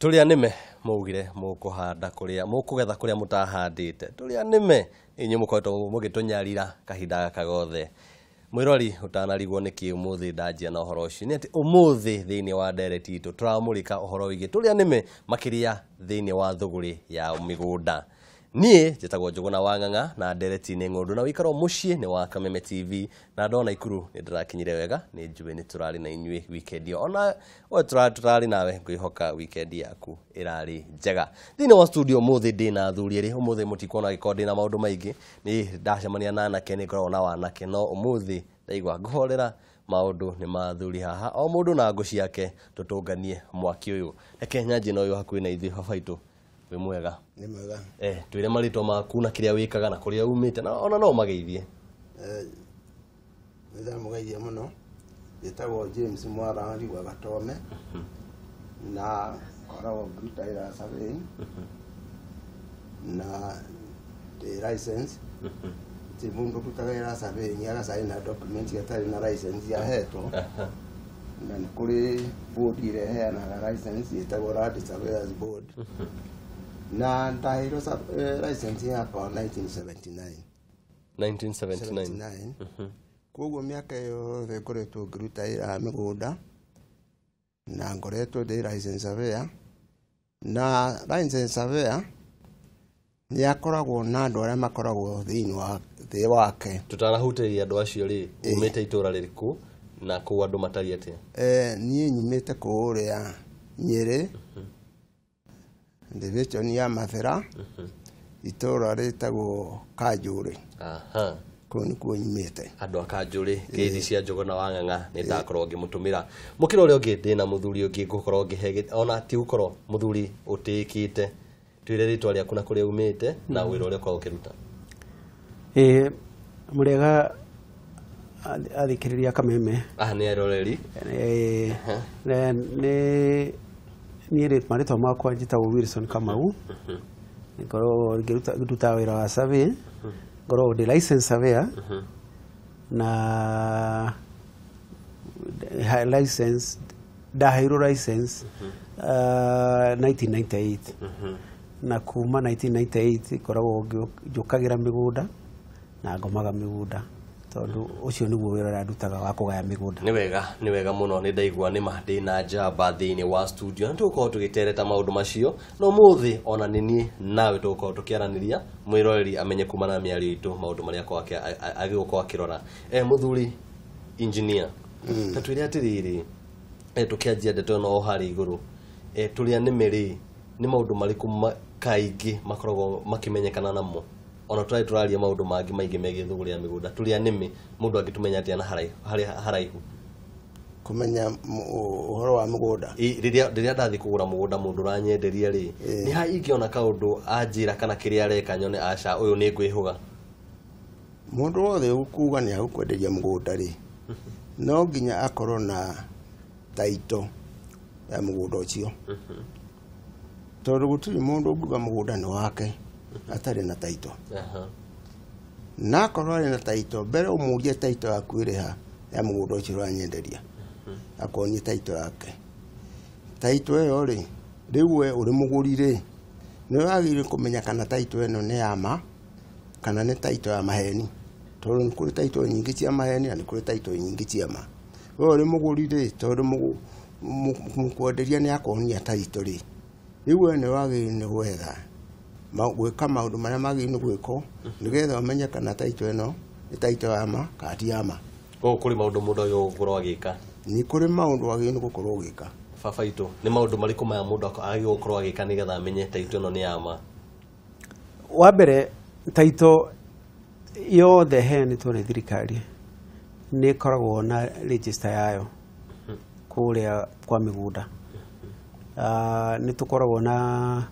Tũrĩa nĩme maugire mũkũhanda kũrĩa mũkũgetha kũrĩa mũtahandĩte. Tũrĩa nĩme inyuĩ mũkoretwo mũgĩtũnyarira kahinda gaka gothe. Mwĩrori ũtanarigwo nĩkĩ ũmũthĩ ndanjia na ũhoro ũcio nĩ atĩ ũmũthĩ thĩinĩ wa ndereti itũ tũramũrĩka ũhoro wĩgiĩ tũrĩa nĩme makĩria thĩinĩ wa thũgũrĩ ya mĩgũnda. Niĩ njĩtagwo Njũgũna wa Ng'ang'a na ndereti nĩ ng'ũndũ na wĩikaro mũciĩ nĩ wa Kameme TV na ndona Ikuru nĩ ndĩrakinyire wega nĩ njũĩ nĩ tũrarĩ na inyuĩ weekend ĩyo ona we tũrarĩ nawe ngwĩhoka weekend yaku ĩrarĩ njega. Thĩinĩ wa studio ũmũthĩ ndĩna athuri erĩ, ũmũthĩ mũtikuona gĩkorwo ndĩna maũndũ maingĩ, nĩ ndacemania na anake nĩ ngoragwo na wanake no ũmũthĩ ndaigua ngũhorera maũndũ nĩ ma athuri haha o mũndũ na ngũ ciake tũtũnganie mwaki ũyũ. Reke nyanjie na ũyũ hakuhĩ na ithuĩ baba itũ, wĩ mwega? Nĩ mwega. Twĩre marĩtwa maku na kĩrĩa wĩkaga na kũrĩa umĩte na ona no ũmageithie. Nĩ ndamũgeithia mũno. Njĩtagwo James Mwarari wa Gatome na ngoragwo ngĩruta wĩra wa surveying na ndĩ license. Ti mũndũ ũrutaga wĩra wa surveying agacaina document atarĩ na license ahetwo, na nĩ kũrĩ board ĩrĩa ĩheanaga license ĩtagwo Land Surveyors Board, na ndaheirwo license yakwa 1979. 1979. 79. Koguo mĩaka yothe ngoretwo ngĩruta wĩra wa mĩgũnda na ngoretwo ndĩ license surveyor, na license surveyor nĩ akoragwo na andũ arĩa makoragwo thĩinĩ wa thĩ wake. Tũtanahutĩria andũ acio rĩ, umĩte itũra rĩrĩkũ na kũu andũ matariĩ atĩa? Niĩ nyumĩte kũrĩa Nyĩrĩ, division ya Mathĩra, itũra rĩtagwo Kanjũrĩ. Kũu nĩkuo nyumĩte. Andũ a Kanjũrĩ, ngeithi cia Njũgũna wa Ng'ang'a nĩ ndakorwo ngĩmũtũmĩra. Mũkĩra ũrĩa ũngĩ ndĩna mũthuri ũngĩ ngũkorwo ngĩhe, ona ti gũkorwo mũthuri ũtĩĩkĩte. Twĩre rĩtwa rĩaku na kũrĩa umĩte na wĩra ũrĩa ũkoragwo ũkĩruta. Mũrĩega athikĩrĩria Kameme. Aha nĩ eroreri. Nĩ niĩ marĩtwa makwa njĩtagwo Wilson Kamau. Ngoragwo ngĩruta wĩra wa survey, ngoragwo ndĩ license surveyor na license ndaheirwo license 1998, na kuma 1998 ngoragwo njũkagĩra mĩgũnda na ngomaga mĩgũnda tondũ ũcio nĩguo wĩra ũrĩa ndutaga wa kũgaya mĩgũnda. Nĩ wega, nĩ wega mũno, nĩ ndaigua nĩ ma ndĩna njamba thĩinĩ wa studio na tũgũkorwo tũgĩtereta maũndũ macio no ũmũthĩ ona nĩ niĩ nawe tũgũkorwo tũkĩaranĩria mwĩroreri amenye kumana na mĩario itũ maũndũ marĩa akorwo agĩgũkorwo akĩrora. Mũthuri engineer, ta twĩre atĩrĩrĩ, tũkĩanjia ndeto ĩno o harĩa igũrũ, tũrĩa nĩme rĩ, nĩ maũndũ marĩkũ kaingĩ makoragwo makĩmenyekana namo? Ona tũrarĩ tũraria maũndũ mangĩ maingĩ megiĩ thũgũrĩ ya mĩgũnda, tũrĩa nĩme mũndũ angĩtũmenya atĩa na haraihu? Kũmenya ũhoro wa mũgũnda. Rĩrĩa ndathiĩ kũgũra mũgũnda mũndũ ũranyenderia rĩ, nĩ ha ingĩona kaũndũ anjĩra kana kĩrĩa areka nyone aca ũyũ nĩ ngwĩhũga? Mũndũ wothe ũkuga nĩ agũkwenderia mũgũnda rĩ, no nginya akorwo na taito ya mũgũnda ũcio, tondũ gũtirĩ mũndũ ũngiuga mũgũnda nĩ wake atarĩ na taito. Na akorwo arĩ na taito, mbere ũmũrie taito yaku ĩrĩ ha ya mũgũnda ũcio ũranyenderia, akonie taito yake. Taito ĩyo rĩ, rĩu we ũrĩ mũgũri rĩ, nĩ wagĩrĩirwo kũmenya kana taito ĩno nĩ ya ma kana nĩ taito ya maheni, tondũ nĩ kũrĩ taito nyingĩ cia maheni na nĩ kũrĩ taito nyingĩ cia ma. We ũrĩ mũgũri rĩ, tondũ mũkwenderia nĩ akonia taito rĩ, rĩu we nĩ wagĩrĩirwo nĩ gwetha gwĩka maũndũ marĩa magĩrĩirwo nĩ gwĩkwo nĩgetha ũmenye kana taito ĩno nĩ taito ya ma kana ti ya ma. Koguo kũrĩ maũndũ mũndũ agĩrĩirwo gũkorwo agĩka? Nĩ kũrĩ maũndũ wagĩrĩirwo nĩ gũkorwo ũgĩka. Baba itũ, nĩ maũndũ marĩkũ maya mũndũ agĩrĩirwo gũkorwo agĩka nĩgetha amenye taito ĩno nĩ ya ma? Wa mbere, taito yothe ĩheanĩtwo nĩ thirikari nĩ ĩkoragwo na register yayo kũrĩa kwa mĩgũnda. Nĩ tũkoragwo na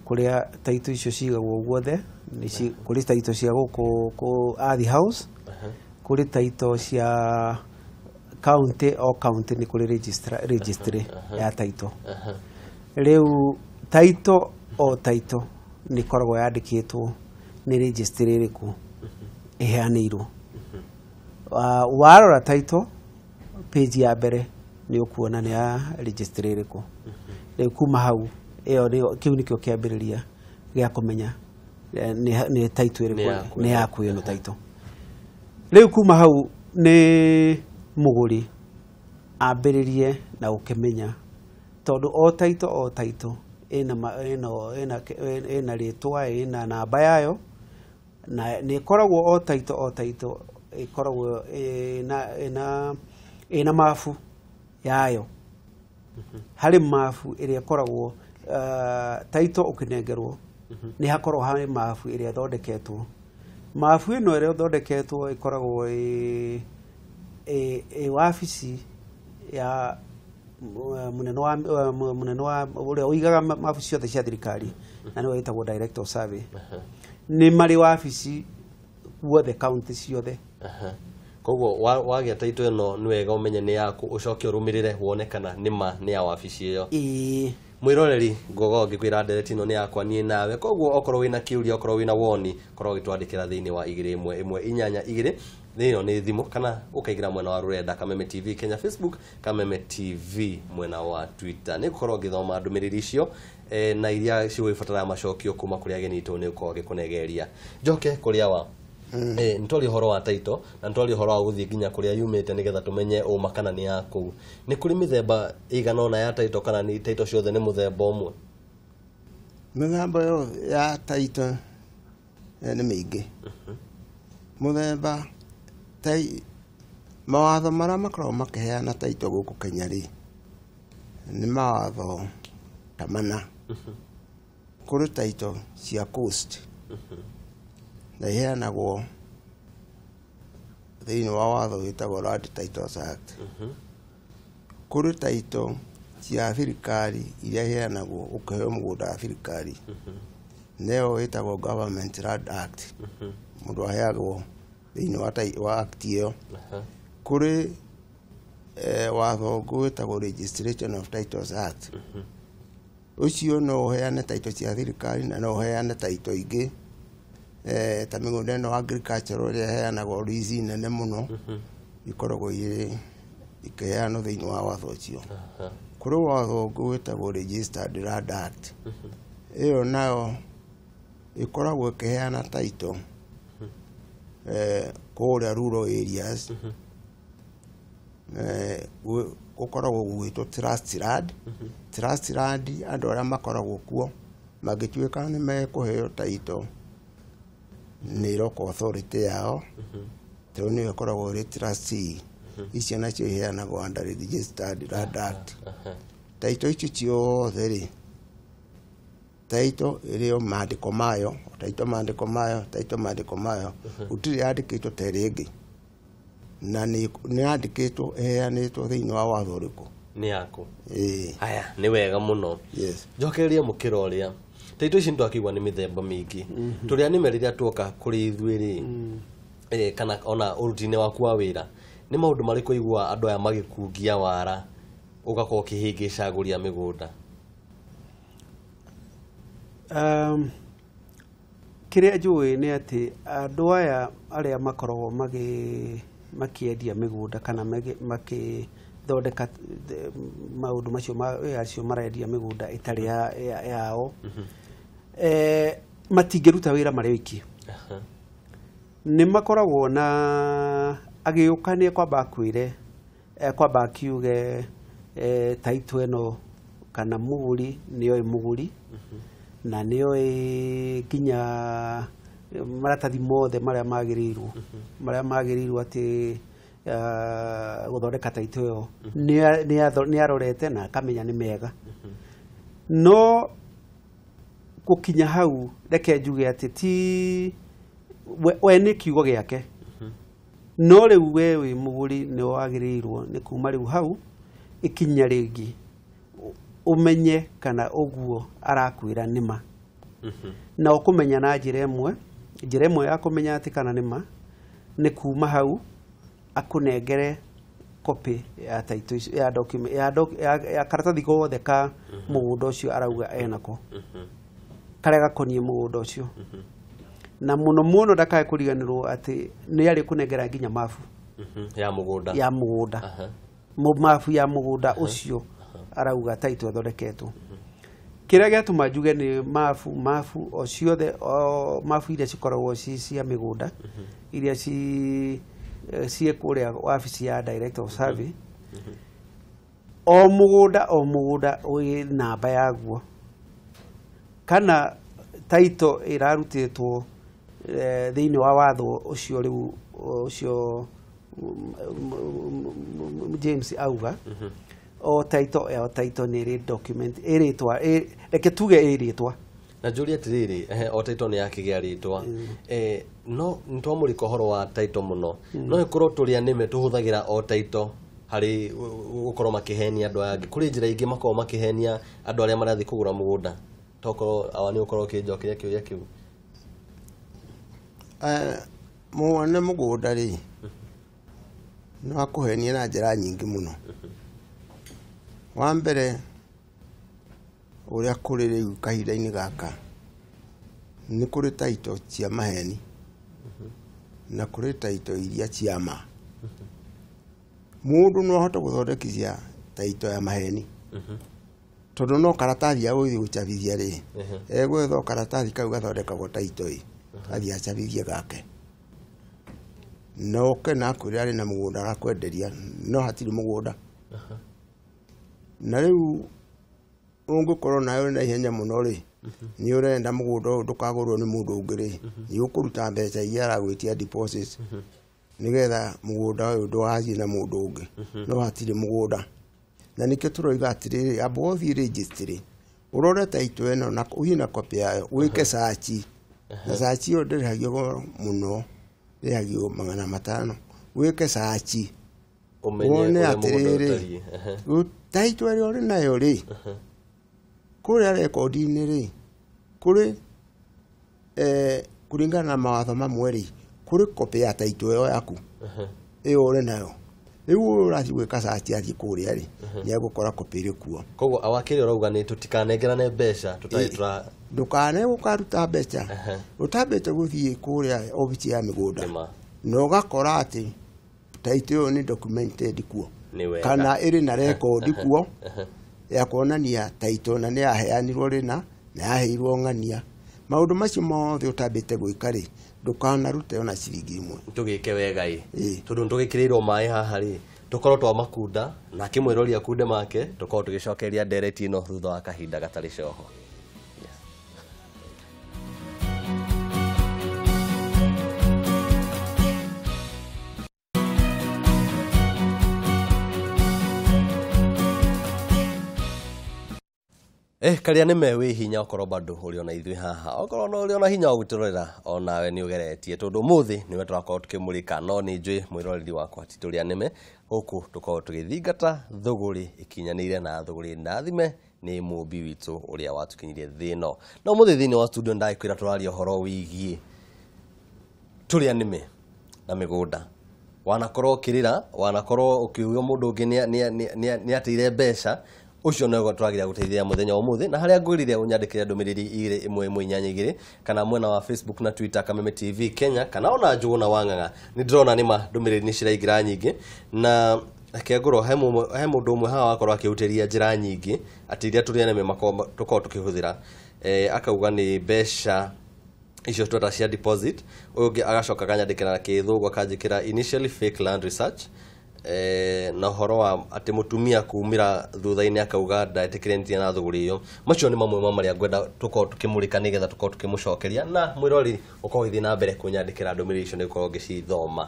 kũrĩa taito icio cigagwo guothe, kũrĩ taito cia gũkũ Ardhi House, kũrĩ taito cia county, o county nĩ kũrĩ registry ya taito. Rĩu taito o taito nĩ ĩkoragwo yandĩkĩtwo nĩ registry ĩrĩkũ ĩheanĩirwo. Warora taito page ya mbere Nĩ ũkuona nĩ ya registry ĩrĩkũ. Rĩu kuma hau ĩyo nĩyo, kĩu nĩkĩo kĩambĩrĩria gĩa kũmenya nĩ title Nĩ ĩrĩkũ yaku. Nĩ yaku ĩno title. Rĩu kuma hau nĩ mũgũri ambĩrĩrie na gũkĩmenya, tondũ o title, o title ĩna ĩna rĩtwa, ĩna namba yayo, na nĩ ĩkoragwo o title, o title ĩkoragwo ĩna mabu yayo. Harĩ mabu ĩrĩa ĩkoragwo title ũkĩnengerwo, nĩ hakoragwo harĩ mabu ĩrĩa ĩthondeketwo. Mabu ĩno ĩrĩa ĩthondeketwo ĩkoragwo ĩ wabici ya mũnene wa ũrĩa ũigaga mabu ciothe cia thirikari, na nĩwe wĩtagwo Director of Survey. Nĩ marĩ wabici guothe, kaunti ciothe. Koguo wagĩa title ĩno, nĩ wega ũmenye nĩ yaku, ũcoke ũrũmĩrĩre wone kana nĩ ma nĩ ya wabici ĩyo. Ĩĩ. Mwĩroreri, ngogo ngĩkwĩra ndereti ĩno nĩ yakwa niĩ nawe, koguo okorwo wĩna kĩũria, okorwo wĩna woni, korwo ũgĩtwandĩkĩra thĩinĩ wa 21182, ĩno nĩ thimũ, kana ũkaingĩra mwena wa rũrenda, Kameme TV Kenya Facebook, Kameme TV mwena wa Twitter. Nĩ ngũkorwo ngĩthoma ndũmĩrĩri icio na iria cigũgĩbatara macokio kuma kũrĩ ageni itũ, nĩ ũkorwo ngĩkũnegeria. Njoke kũrĩa wa nĩtwaria ũhoro wa title na nĩtwaria ũhoro wa gũthiĩ nginya kũrĩa yumĩte nĩgetha tũmenye ũma kana nĩ ya kũu. Nĩ kũrĩ mĩthemba ĩigana ũna ya title, kana nĩ title ciothe nĩ mũthemba ũmwe? Mĩthemba yothe ya title nĩ mĩingĩ. Mũthemba tai mawatho marĩa makoragwo makĩheana title gũkũ Kenya rĩ, nĩ mawatho ta mana. Kũrĩ title cia coast, na iheanagwo thĩinĩ wa watho wĩtagwo Land Titles Act. Kũrĩ title cia thirikari iria iheanagwo ũkĩheo mũgũnda wa thirikari, nĩyo wĩtagwo Government Land Act. Mũndũ aheagwo thĩinĩ wa act ĩyo. Kũrĩ watho ũngĩ wĩtagwo Registration of Titles Act. Ũcio no ũheane title cia thirikari na no ũheane title ingĩ ta mĩgũnda ĩno agricultural ĩrĩa ĩheanagwo lease nene mũno, ikoragwo irĩ ikĩheanwo thĩinĩ wa watho ũcio. Kũrĩ watho ũngĩ wĩtagwo Registered Land Act. Ĩyo nayo ĩkoragwo ĩkĩheana title kũrĩa rural areas, gũkoragwo gũgĩtwo trust land. Trust land, andũ arĩa makoragwo kuo mangĩtuĩka nĩ mekũheo title nĩ local authority yao, tondũ nĩyo ĩkoragwo ĩrĩ trustee, icio nacio iheanagwo under Registered Land Act. Title icio ciothe rĩ, title ĩrĩ o maandĩko mayo, title maandĩko mayo, title maandĩko mayo, gũtirĩ yandĩkĩtwo ta ĩrĩa ĩngĩ, na nĩ yandĩkĩtwo ĩheanĩtwo thĩinĩ wa watho ũrĩkũ. Nĩ yaku. Ĩĩ. Haya, nĩ wega mũno. Yes. Njokererie mũkĩra ũrĩa taito ici, nĩtwakĩigua nĩ mĩthemba mĩingĩ. Tũrĩa nĩme rĩrĩa tuoka kũrĩ ithuĩ rĩ, kana ona ũruti-inĩ waku wa wĩra, nĩ maũndũ marĩkũ igua andũ aya magĩkungia wara ũgakorwo ũkĩhĩngĩca agũri a mĩgũnda? Kĩrĩa njũĩ nĩ atĩ andũ aya arĩa makoragwo makĩendia mĩgũnda kana makĩthondeka maũndũ macio acio marendia mĩgũnda ĩtarĩ yao, matingĩruta wĩra marĩ oiki. Nĩ makoragwo na agĩũka nĩ ekwamba akwĩre, ekwamba akiuge title ĩno, kana mũgũri nĩoĩ mũgũri na nĩoĩ nginya maratathi mothe marĩa magĩrĩirwo atĩ gũthondeka title ĩyo nĩ arorete na akamenya nĩ mega. No gũkinya hau, reke njuge atĩ ti we nĩ kiugo gĩake, no rĩu we wĩ mũgũri nĩ wagĩrĩirwo nĩ kuma rĩu hau ikinya rĩngĩ ũmenye kana ũguo arakwĩra nĩma. Na ũkũmenya na njĩra ĩmwe. Njĩra ĩmwe ya kũmenya atĩ kana nĩma nĩ kuma hau akũnengere copy ya title icio, ya document, ya karatathi gothe ka mũgũnda ũcio arauga enako, karĩa gakoniĩ mũgũnda ũcio. Na mũno mũno ndakae kũriganĩrwo atĩ nĩ arĩ kũnengera nginya mabu Ya mũgũnda. Ya mũgũnda. Mabu ya mũgũnda ũcio arauga title ĩthondeketwo. Kĩrĩa gĩatũma njuge nĩ mabu o ciothe, o mabu iria cikoragwo ci cia mĩgũnda iria ciĩ kũrĩa wabici ya Director of Survey, o mũgũnda wĩ namba yaguo kana title ĩrarutĩtwo thĩinĩ wa watho ũcio rĩu ũcio James auga. O title nĩ ĩrĩ document ĩrĩtwa, reke tuge ĩrĩtwa. Na njũrie atĩrĩrĩ, o title nĩ yakĩgĩa rĩtwa, no nĩtwamũrĩka ũhoro wa title mũno, no ĩkorwo tũrĩa nĩme tũhũthagĩra o title harĩ gũkorwo makĩhenia andũ aya angĩ. Kũrĩ njĩra ingĩ makoragwo makĩhenia andũ arĩa marathiĩ kũgũra mũgũnda, tokorwo awa nĩ ũkorwo ũkĩnjokeria kĩũria kĩu. Mwene mũgũnda rĩ no akũhenie na njĩra nyingĩ mũno. Wa mbere ũrĩa kũrĩ rĩu kahinda-inĩ gaka nĩ kũrĩ title cia maheni na kũrĩ title iria cia ma. Mũndũ no ahote gũthondekithia title ya maheni tondũ no karatathi agũthiĩ gũcabithia rĩ, egwetha o karatathi kau gathondekagwo title ĩ, athiĩ acabithie gake na oke na akwĩre arĩ na mũgũnda arakwenderia, no hatirĩ mũgũnda. Na rĩu ũngĩkorwo nawe ũrĩ na ihenya mũno rĩ, nĩ ũrenda mũgũnda ũyũ ndũkagũrwo nĩ mũndũ ũngĩ rĩ, nĩ ũkũruta mbeca iria aragwĩtia deposit nĩgetha mũgũnda ũyũ ndũgathiĩ na mũndũ ũngĩ, no hatirĩ mũgũnda. Na nĩkĩo tũroiga atĩrĩrĩ, amba ũthiĩ registry ũrore title ĩno na ũthiĩ na copy yayo wĩke search, na search ĩyo ndĩrĩhagio goro mũno, ĩrĩhagio 500. Wĩke search wone atĩrĩrĩ, title ĩrĩa ũrĩ nayo rĩ, kũrĩa rekondi-inĩ rĩ, kũrĩ kũringana na mawatho mamwe rĩ, kũrĩ copy ya title ĩyo yaku ĩyo ũrĩ nayo. Rĩu ũyũ ũrathiĩ gwĩka search athiĩ kũrĩa rĩ, nĩ egũkora copy ĩrĩ kuo. Koguo awakĩrĩ ũrauga nĩ tũtikanengerane mbeca tũtarĩ tũra ndũkane gũkaruta mbeca ũtambĩte gũthiĩ kũrĩa obici ya mĩgũnda na ũgakora atĩ title ĩyo nĩ documented kuo kana ĩrĩ na rekondi kuo ya kuonania title na nĩ yaheanirwo rĩna na yaheirwo ng'ania. Maũndũ macio mothe ũtambĩte gwĩka rĩ, ndũkanarute ona ciringi ĩmwe. Tũgĩke wega ĩ, tondũ nĩtũgĩkĩrĩirwo maĩ haha rĩ, tũkorwo twa makunda nake mwĩrori akunde make, tũkorwo tũgĩcokeria ndereti ĩno thutha wa kahinda gatarĩ coho. Karĩa nĩme wĩ hinya okorwo bado ũrĩ ona ithuĩ haha, okorwo no ũrĩ ona hinya wa gũtũrorera onawe nĩ ũgeretie, tondũ ũmũthĩ nĩwe tũrakorwo tũkĩmũrĩka, no nĩ njũĩ mwĩroreri wakwa ti tũrĩa nĩme gũkũ tũkorwo tũgĩthingata thũgũrĩ ĩkinyanĩire na thũgũrĩ ndathime nĩ mũmbi witũ ũrĩa watũkinyirie thĩ ĩno. Na ũmũthĩ thĩinĩ wa studio ndagĩkwĩra tũraria ũhoro wĩgiĩ tũrĩa nĩme na mĩgũnda. Wanakorwo ũkĩrĩra, wanakorwo ũkiuga mũndũ ũngĩ nĩ ateire mbeca, ũcio nĩguo tũrageria gũteithia mũthenya wa ũmũthĩ. Na harĩa ngwĩrire ũnyandĩkĩre ndũmĩrĩri 2 1 1 8 2 kana mwena wa Facebook na Twitter Kameme TV Kenya, kana ona Njũgũna wa Ng'ang'a. Nĩ ndĩrona nĩma ndũmĩrĩri nĩ ciraingĩra nyingĩ, na reke ngorwo he mũndũ ũmwe haha wakorwo akĩhutĩria njĩra nyingĩ atĩ iria tũrĩa nĩme tũkorwo tũkĩhũthĩra. Akauga nĩ mbeca icio tweta cia deposit. Ũyũ ũngĩ agacoka akanyandĩkĩra na kĩthũngũ akanjĩkĩra initially fake land research, na ũhoro wa atĩ mũtumia kumĩra thutha-inĩ akauga ndetĩkĩranĩtie na thũgũrĩ ĩyo. Macio nĩ mamwe ma marĩa ngwenda tũkorwo tũkĩmũrĩka nĩgetha tũkorwo tũkĩmũcokeria, na mwĩrori ũkorwo ũgĩthiĩ na mbere kũnyandĩkĩra ndũmĩrĩri icio nĩgũkorwo ngĩcithoma.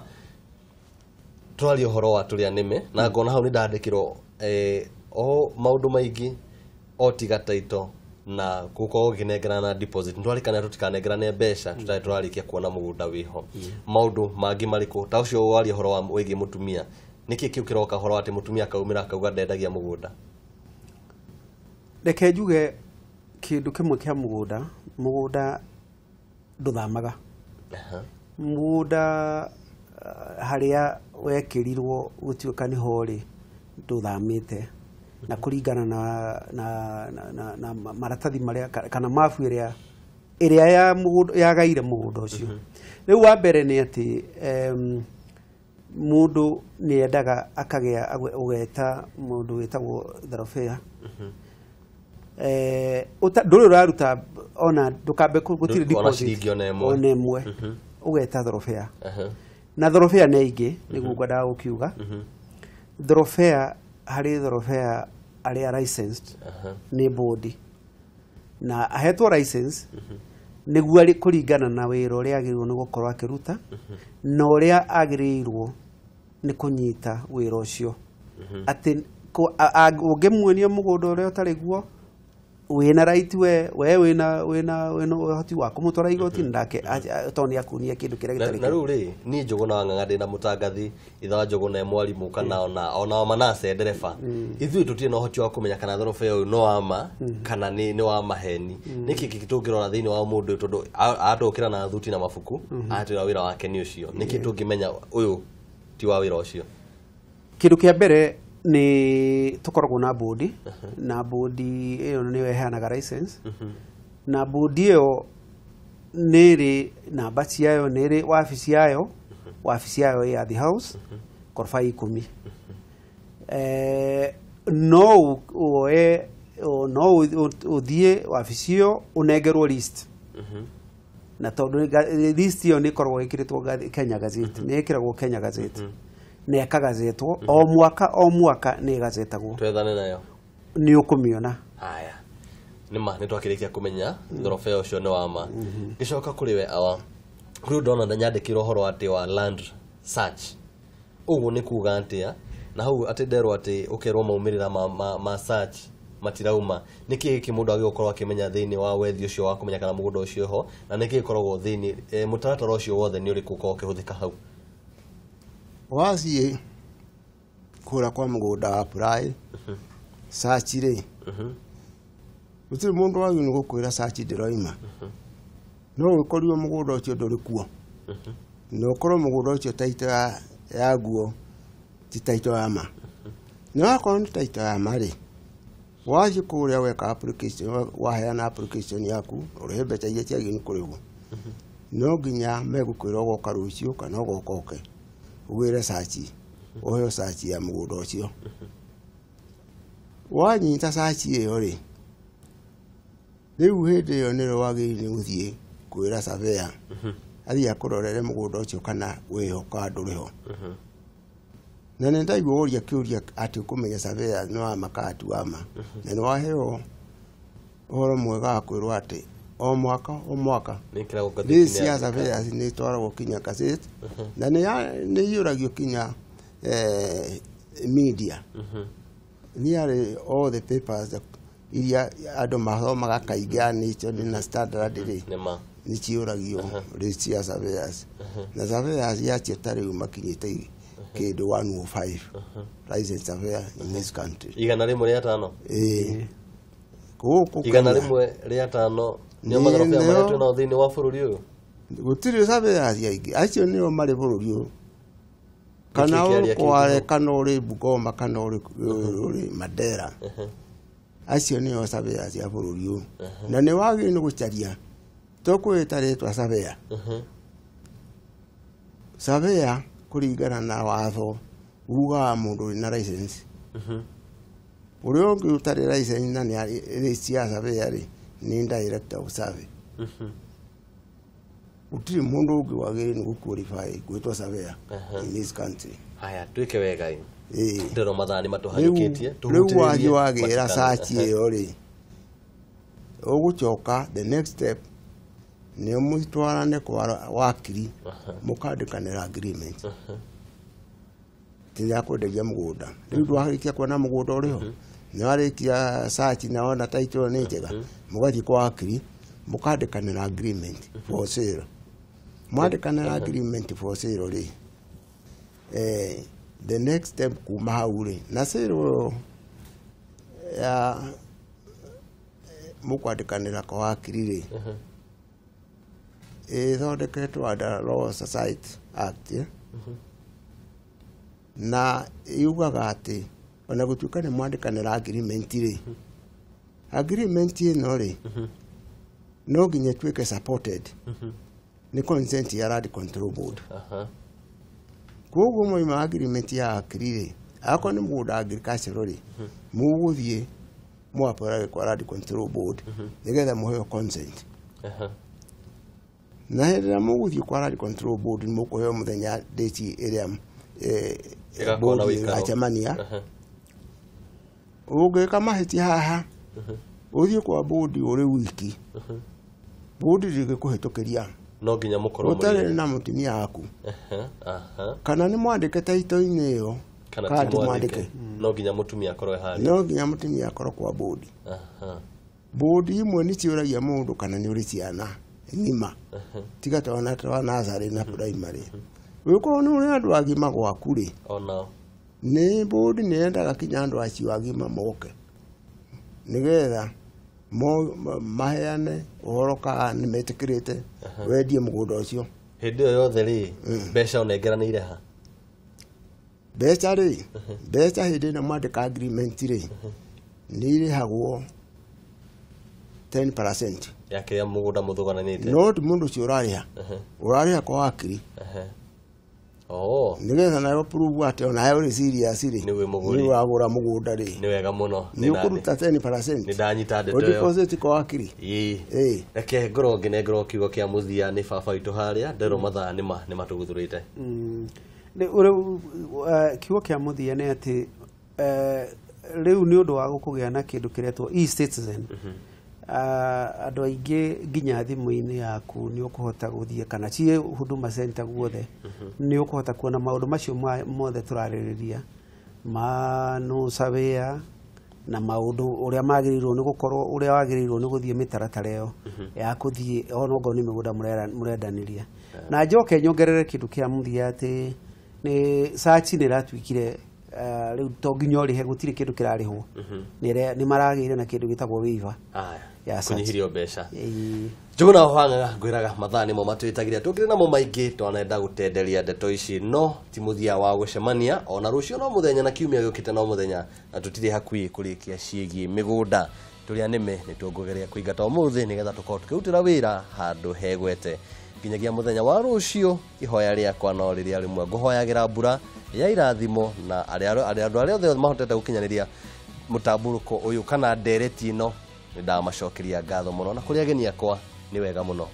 Tũraria ũhoro wa tũrĩa nĩme, na ngona hau nĩ ndandĩkĩrwo o maũndũ maingĩ o tiga title na gũkorwo ũkĩnengerana deposit. Nĩtwarĩkana tũtikanengerane mbeca tũtarĩ tũrarĩkia kuona mũgũnda wĩho. Maũndũ mangĩ marĩkũ ta ũcio waria ũhoro wa wĩgiĩ mũtumia, nĩkĩ kĩu kĩroka ũhoro atĩ mũtumia akaumĩra akauga ndendagia mũgũnda? Reke njuge kĩndũ kĩmwe kĩa mũgũnda, mũgũnda ndũthamaga. Mũgũnda harĩa wekĩrirwo gũtuĩka nĩho rĩ, ndũthamĩte na kũringana na maratathi marĩa kana mabu ĩrĩa ĩrĩa ya mũgũnda yagaire mũgũnda ũcio. Rĩu wa mbere nĩ atĩ Mũndũ nĩ endaga akagĩa ũgeta mũndũ wĩtagwo tharobea. Ndũrĩ ũraruta ona ndũkambe gũtirĩ deposit ona ĩmwe, ũgeta thorobea. Na thorobea nĩ ingĩ nĩguo ngwendaga gũkiuga. Thorobea harĩ thorobea arĩa licensed nĩ board, na ahetwo license nĩguo kũringana na wĩra ũrĩa agĩrĩirwo nĩ gũkorwo akĩruta na ũrĩa agĩrĩirwo nĩ kũnyita wĩra ũcio. Atĩ ũngĩmuonia mũgũnda ũrĩa ũtarĩ guo, wĩna right, we wĩna ũhoti wa kũmũtwara igoti nake tondũ nĩ akuonia kĩndũ kĩrĩa gĩtarĩ. Na rĩu rĩ, niĩ Njũgũna wa Ng'ang'a ndĩna mũtangathi ithe wa Njũgũna e mwarimũ kana ona Manase ndereba, ithuĩ tũtirĩ na ũhoti wa kũmenya kana thorobea ũyũ no wa ma kana nĩ wa maheni. Nĩkĩ kĩngĩ tũngĩrora thĩinĩ wa mũndũ ũyũ, tondũ atũkĩra na thuti na mabuku atwĩra wĩra wake nĩ ũcio, nĩkĩ tũngĩmenya ũyũ ti wa wĩra ũcio? Kĩndũ kĩa mbere nĩ tũkoragwo na bodi, na bodi ĩyo nĩyo ĩheanaga license, na bodi ĩyo nĩ ĩrĩ namba ciayo, nĩ ĩrĩ wabici yayo, wabici yayo ĩ Athi House koroba 10. No ũoe, no ũthiĩ wabici ĩyo ũnengerwo list, na tondũ list ĩyo nĩ ĩkoragwo ĩkĩrĩtwo Kenya Gazette, nĩ ĩkĩragwo Kenya Gazette na ĩkagazetwo o mwaka o mwaka, nĩ ĩgazetagwo. Twethane nayo nĩ ũkũmĩona. Haya, nĩma nĩ twakĩrĩkia kũmenya thorobea ũcio nĩ wa ma. Gĩcoka kũrĩ we awa, kũrĩ ndona nyandĩkĩrwo ũhoro atĩ wa land search, ũguo nĩ kuga atĩa? Na hau atĩ nderwo atĩ ũkerwo maumĩrĩra ma search matirauma, nĩkĩ gĩkĩ mũndũ agĩrĩirwo gũkorwo akĩmenya thĩinĩ wa wethi ũcio wa kũmenya kana mũgũnda ũcio ho, na nĩkĩ gĩkoragwo thĩinĩ, mũtaratara ũcio wothe nĩ ũrĩkũ ũkoragwo ũkĩhũthĩka hau? Wathiĩ kũrĩa kwa mũgũnda apply search rĩ, gũtirĩ mũndũ wagĩrĩirwo nĩ gũkwĩra search ndĩroima. No ũkorirwo mũgũnda ũcio ndũrĩ kuo, na ũkorwo mũgũnda ũcio title yaguo ti title ya ma. Na wakorwo nĩ title ya ma rĩ, wathiĩ kũrĩa weka application, waheana application yaku, ũrĩhe mbeca iria ciagĩrĩirwo nĩ kũrĩhwo, no nginya megũkwĩra ũgoka rũciũ kana ũgoka ũke ũgĩre search, ũheo search ya mũgũnda ũcio. Wanyita search ĩyo rĩ, rĩu hĩndĩ ĩyo nĩrĩo wagĩrĩirwo nĩ gũthiĩ kwĩra surveyor athiĩ akũrorere mũgũnda ũcio kana wĩho kana ndũrĩ ho. Na nĩ ndaigua ũria kĩũria atĩ ũkũmenya surveyor nĩ wa ma kana ti wa ma, na nĩ waheo ũhoro mwega wa kwĩrwo atĩ o mwaka o mwaka list cia surveyors nĩ itwaragwo kinya gazette, na nĩ iyũragio kinya media, nearly all the papers iria andũ mathomaga kaingĩ ya Nation na Standard rĩ, nĩ ciyũragio list cia surveyors. Na surveyors acio ta rĩu makinyĩte kĩndũ 105 licensed surveyor in this country. 105? Ĩĩ. Gũkũ 105 nĩo mathorobea marĩa twĩnao thĩinĩ wa bũrũri ũyũ? Gũtirĩ surveyors aingĩ, acio nĩo marĩ bũrũri ũyũ. Kana ũrĩ Kwale, kana ũrĩ Bungoma, kana ũrĩ Mandera, acio nĩo surveyors a bũrũri ũyũ. Na nĩ wagĩrĩirwo nĩ gũcaria, to kwĩta rĩtwa surveyor. Surveyor kũringana na watho ugaga mũndũ wĩna license. Ũrĩa ũngĩ ũtarĩ license na nĩ list ya surveyor rĩ, nĩ director of survey. Gũtirĩ mũndũ ũngĩ wagĩrĩirwo nĩ gũ-qualify gwĩtwo surveyor in this country. Haya, twĩke wega ĩ. Ndĩrona mathaa nĩ matũhanyũkĩtie. Rĩu wathiĩ wagĩra search ĩyo rĩ, ũgũcoka the next step nĩ mũtwarane kwa wakiri mũkandĩkanĩra agreement ti ya kwenderia mũgũnda. Rĩu ndwarĩkia kuona mũgũnda ũrĩ ho, nĩ warĩkia search na wona title nĩ njega, mũgathiĩ kwa wakiri mũkandĩkanĩra agreement for sale. Mwandĩkanĩra agreement for sale rĩ, the next step kuma hau rĩ, na sale ĩyo ya mũkwandĩkanĩra kwa wakiri rĩ, ĩthondeketwo under Law Society Act, na yugaga atĩ ona gũtuĩka nĩ mwandĩkanĩra agreement rĩ, agreement ĩno rĩ no nginya ĩtuĩke supported nĩ consent ya Land Control Board. Koguo mwaima agreement ya akiri rĩ, akorwo nĩ mũgũnda agricultural rĩ, mũgũthiĩ mwapũrage kwa Land Control Board nĩgetha mũheo consent. Na hĩndĩ ĩrĩa mũgũthiĩ kwa Land Control Board nĩ mũkũheo mũthenya date ĩrĩa Ĩgakorwo board na ũikaro. ĩgacemania. Ũngĩka mahĩtia haha ũthiĩ kwa board ũrĩ wiki, board ndĩngĩkũhĩtũkĩria No nginya mũkorwo ũtarĩ mũrĩ na mũtumia waku, kana nĩ mwandĩke taito-inĩ ĩyo kana kana ti ti mwandĩke, mwandĩke. no nginya mũtumia akorwo e harĩa. No nginya mũtumia akorwo kwa board. Board imwe nĩ ciũragia mũndũ kana nĩ ũrĩ ciana ng'ima, tiga twana twa nursery na primary. Ũngĩkorwo nĩ ũrĩ andũ agima gwaku rĩ, Onao. nĩ board nĩ yendaga kinya andũ acio agima moke nĩgetha maheane ũhoro kana nĩ metĩkĩrĩte wendie mũgũnda ũcio. Hĩndĩ ĩyo yothe rĩ, mbeca ũnengeranĩire ha? Mbeca rĩ, mbeca hĩndĩ ĩno mwandĩka agreement rĩ, nĩ irĩhagwo 10%. Ya kĩrĩa mũgũnda mũthũgananĩte. No ti mũndũ ũcio ũrarĩha, ũrarĩha kwa wakiri Oh, nĩgetha nawe prove atĩ onawe ũrĩ serious rĩ, Nĩwe mũgũri. nĩ wagũra mũgũnda rĩ, nĩ wega mũno. nĩ ũkũruta 10%. Nĩ ndanyita ndeto ĩyo. Ũdeposit kwa wakiri. Ĩĩ. Ĩĩ. Reke ngorwo ngĩnengerwo kiugo kĩa mũthia nĩ baba witũ harĩa nderwo mathaa nĩma nĩ matũguthũrĩte. Rĩu kiugo kĩa mũthia nĩ atĩ rĩu nĩ ũndũ wa kũgĩa na kĩndũ kĩretwo e-citizen, andũ aingĩ nginya thimũ-inĩ yaku nĩ ũkũhota gũthiĩ kana ciĩ Huduma Center guothe, nĩ ũkũhota kuona maũndũ macio mothe tũrarĩrĩria ma no surveyor na maũndũ ũrĩa magĩrĩirwo nĩ gũkorwo, ũrĩa wagĩrĩirwo nĩ gũthiĩ mĩtaratara ĩyo ya kũthiĩ ona okorwo nĩ mĩgũnda mũrendanĩria. Na njoke nyongerere kĩndũ kĩa mũthia atĩ nĩ search nĩ ĩratuĩkire rĩu to nginya ũrĩhe, gũtirĩ kĩndũ kĩrarĩhwo. Nĩ maragĩire na kĩndũ gĩtagwo waiver Aya. ya search. Kũnyihirio mbeca. Ĩĩ. Njuguna wang'ang'a ngwĩraga mathaa nĩmo matwĩtagĩria tũkĩrĩ namo maingĩ twanenda gũtenderia ndeto ici, no ti mũthia wa gũcemania ona rũciũ no mũthenya na kiumia gĩũkĩte no mũthenya, na tũtirĩ hakuhĩ kũrĩkia ciĩgiĩ mĩgũnda. Tũrĩa nĩme nĩ tũngũgeria kũingata ũmũthĩ nĩgetha tũkorwo tũkĩrutĩra wĩra handũ hegwete nginyagia mũthenya wa rũciũ. Ihoya rĩakwa no rĩrĩa rĩmwe ngũhoyagĩra mbura ya irathimo na arĩa andũ arĩa othe mahotete gũkinyanĩria mũtambũrũko ũyũ kana ndereti ĩno, nĩ ndamacokeria ngatho mũno, na kũrĩ ageni akwa nĩ wega mũno.